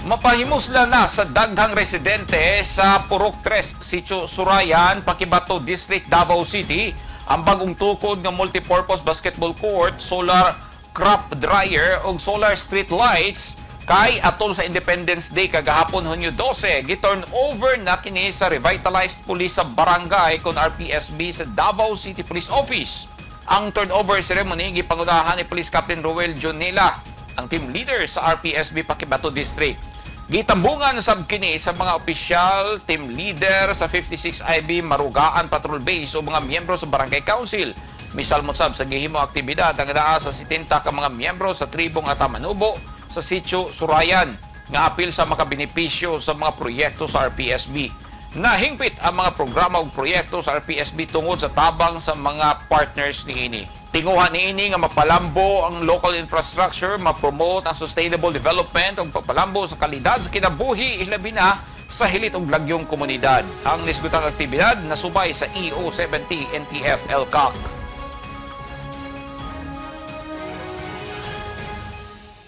Mapahimusla na sa daghang residente sa Purok 3, Sitio Surayan, Paquibato District, Davao City, ang bagong tukod nga multipurpose basketball court, solar crop dryer ug solar street lights kay atol sa Independence Day kagahapon, Hunyo 12, giturn over na kini sa Revitalized Police sa Barangay kon RPSB sa Davao City Police Office. Ang turnover ceremony gipangunahan ni Police Captain Ruel Junila, ang team leader sa RPSB Paquibato District. Gitambungan sab kini sa mga opisyal, team leader sa 56 IB Marugaan Patrol Base o mga miyembro sa Barangay Council. Misalmot sab sa gihimo aktibidad ang naa sa 70 ka mga miyembro sa tribong Ata Manobo sa Sitio Surayan nga apil sa makabenepisyo sa mga proyekto sa RPSB. Nahingpit ang mga programa ug proyekto sa RPSB tungod sa tabang sa mga partners niini. Tinguha niini nga mapalambo ang local infrastructure, mapromote ang sustainable development ug papalambo sa kalidad sa kinabuhi, ilabi na sa hilit ug lagyong komunidad. Ang nisgutang aktibidad nasubay sa EO 70 NTF ELCAC.